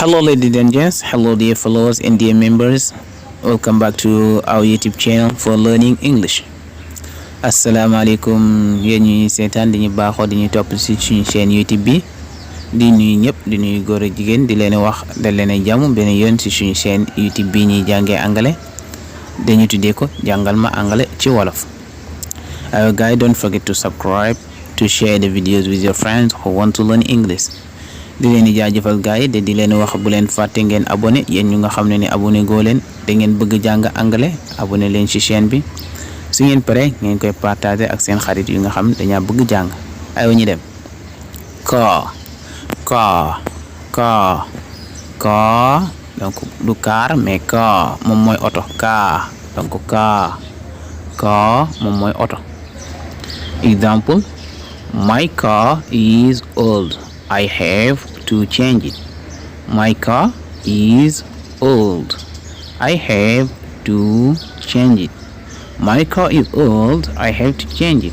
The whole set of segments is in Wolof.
Hello ladies and gents, hello dear followers and dear members. Welcome back to our YouTube channel for learning English. Asalaamaaleykum yéen ñuy seetaan di ñu baaxoo di ñu topp ci suñu chaîne YouTube bi di nuyu ñëpp di nuyu góor ak jigéen di leen wax dal leen jàmm benn yoon ci suñu chaîne YouTube bi ñuy jàngee anglais dañu tuddee ko jàngal ma anglais ci wolof. Guys, don't forget to subscribe, to share the videos with your friends who want to learn English. di leen di jaajëfal gars yi de di leen wax bu leen fàtte ngeen abonné yéen ñu nga xam ne abonné goo leen da ngeen bëgg jàng anglais abonné leen ci chaîne bi su ngeen pare ngeen koy partager ak seen xarit yu nga xam dañaa bëgg jàng aywa ñu dem. car donc du car mais car moom mooy oto car donc car moom mooy oto. Example, my car is old. I have to change it. My car is old. I have to change it. My car is old. I have to change it.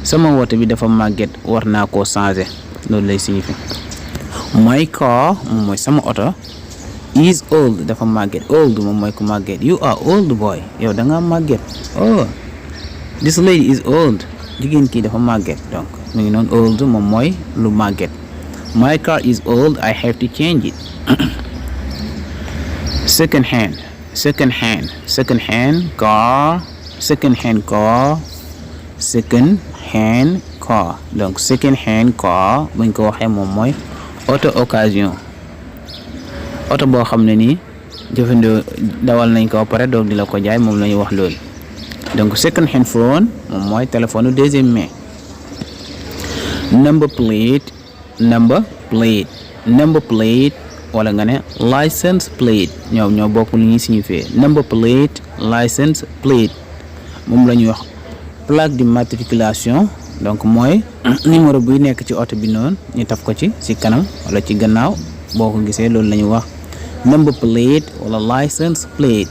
Sama woto bi dafa màgget war naa koo changer loolu lay signifie. My car moom mooy sama oto is old dafa màgget old moom mooy ku màgget. You are old boy yow da nga màgget. Oh, this lady is old. Jigéen kii dafa màgget donc mu ngi noonu old moom mooy lu màgget. My car is old. I have to change it. Second hand car. Donc second hand car buñ ko waxee moom mooy auto occasion auto boo xam ne nii jëfandoo dawal nañ ko pare doog di la ko jaay moom la ñuy wax loolu. donc second hand phone moom mooy téléphone deuxième main. number plate wala nga ne license plate ñoom ñoo bokk lu ñuy signifier. number plate license plate moom la ñuy wax plaque d'immatriculation donc mooy numéro buy nekk ci oto bi noonu ñu taf ko ci kanam wala ci gannaaw boo ko gisee loolu la ñuy wax number plate wala license plate.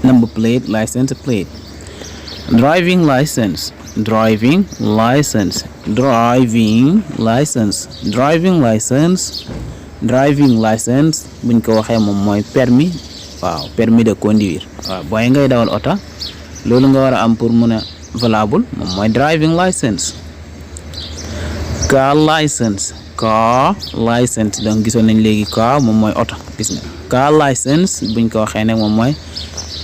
number plate license plate. driving license buñ ko waxee moom mooy permis de conduire booy ngay dawal oto loolu nga war a am pour mën a valable moom mooy driving license. car license donc gisoon nañ léegi car moom mooy oto gis na car license buñ ko waxee ne moom mooy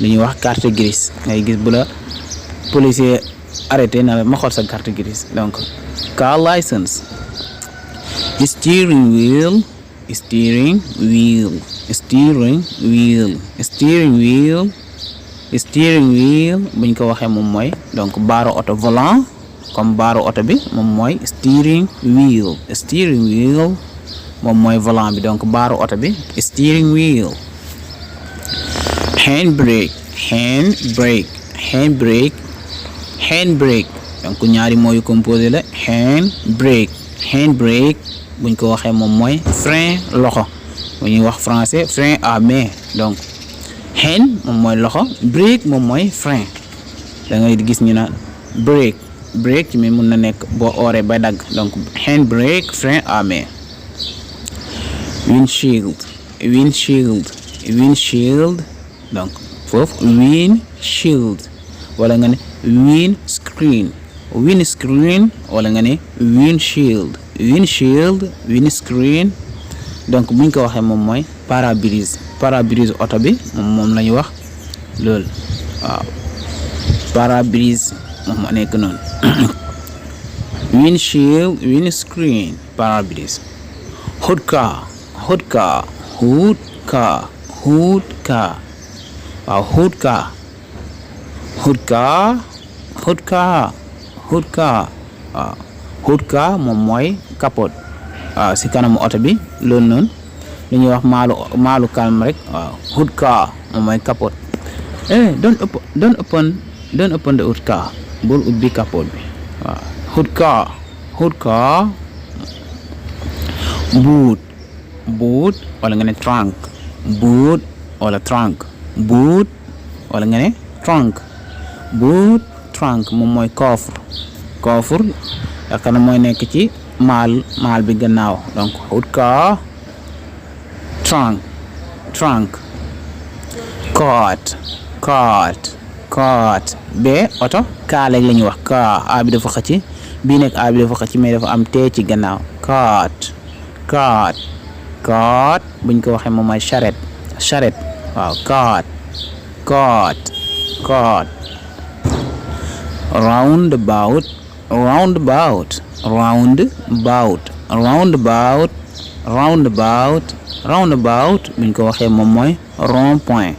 lu ñuy wax carte grise ngay gis bu la policier arrêté na ma xool sa carte grise donc car license. steering wheel buñ ko waxee moom mooy donc baaro oto volant comme baaro oto bi moom mooy steering wheel moom mooy volant bi donc baaro oto bi steering wheel. handbrake donc ñaari mooy composé la handbrake buñ ko waxee moom mooy frein loxo bu ñuy wax français frein à main donc hand moom mooy loxo brake moom mooy frein da ngay gis ñu na brake ci mi mun na nekk boo ooree bay dagg donc handbrake frein à main. windshield donc foofu windshield wala nga ne windscreen wala nga ne windscreen donc buñ ko waxee moom mooy pare-brise oto bi moom la ñu wax loolu waaw pare-brise moom moo nekk noonu. windscreen pare-brise. hood car waaw hood car moom mooy capote si kanamu oto bi loolu noonu lu ñuy wax maalu calme rek waaw hood car moom mooy capote. don't open the hood car bul ubbi capote bi waaw hood car. boot wala nga ne trunk boot wala trunk boot trunk moom mooy coffre yaakaar naa mooy nekk ci maal bi gannaaw donc hood car trunk cart be oto kaa léegi la ñuy wax car a bi dafa xëcc bii nekk a bi dafa xëcc mais dafa am tee ci gannaaw cart buñ ko waxee moom mooy charrette waaw cart roundabout buñ ko waxee moom mooy rond point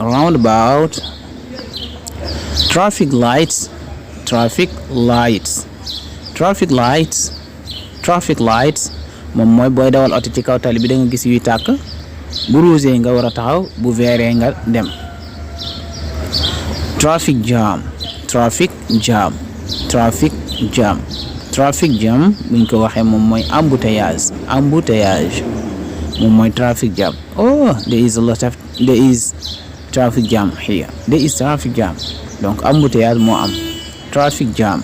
roundabout traffic lights moom mooy booy dawal oto ci kaw tali bi da nga gis yuy tàkk bu rouge nga war a taxaw bu vert nga dem. traffic jam buñ ko waxee moom mooy embouteillage moom mooy traffic jam. There is traffic jam here. Donc embouteillage moo am traffic jam.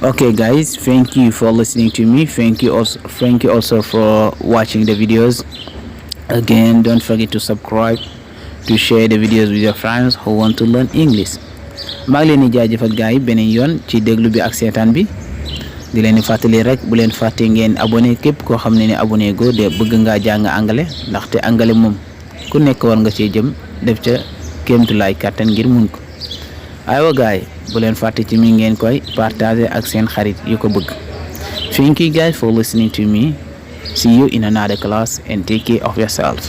Okay guys, thank you for listening to me. Thank you also for watching the videos. Again, don't forget to subscribe, to share the videos with your friends who want to learn English. maa ngi leen di jaajëfal gars yi beneen yoon ci déglu bi ak seetaan bi di leen di fàttali rek bu leen fàtte ngeen abonné képp koo xam ne abonné go de bëgg ngaa jàng anglais ndaxte anglais moom ku nekk war nga cee jëm def ca kéemtulaay kàttan ngir mun ko. aywa gars yi bu leen fàtte ci mi ngeen koy partager ak seen xarit yu ko bëgg. Thank you guys for listening to me. See you in another class and take care of yourself.